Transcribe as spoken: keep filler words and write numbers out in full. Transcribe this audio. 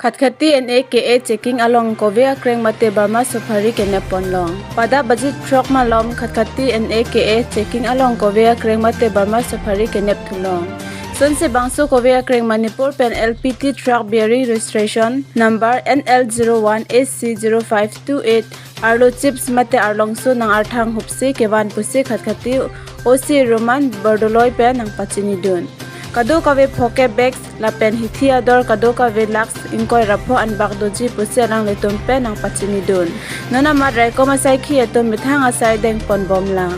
Khatkhati N A K A checking along kove akreng mate Burma safari kenep ponlong. Pada baji throk malom Khatkhati N A K A checking along kove akreng mate Burma safari kenep thulong. Sonsi bangso kove akreng Manipur pen L P T truck bearing registration number N L zero one A C zero five two eight arlo chips mate arlongso nang-arthang hupsi kevan pusi Khatkhati O C Roman Bordoloi pen nangpachinidun. Kadokave phokep bags lapen hithi ador kadokave lakhs ingkoi ra pho anbak doji pusi alanglitum pen nangpachinidun. Non amat raikom asaikhi atum methang asai dengponbomlang.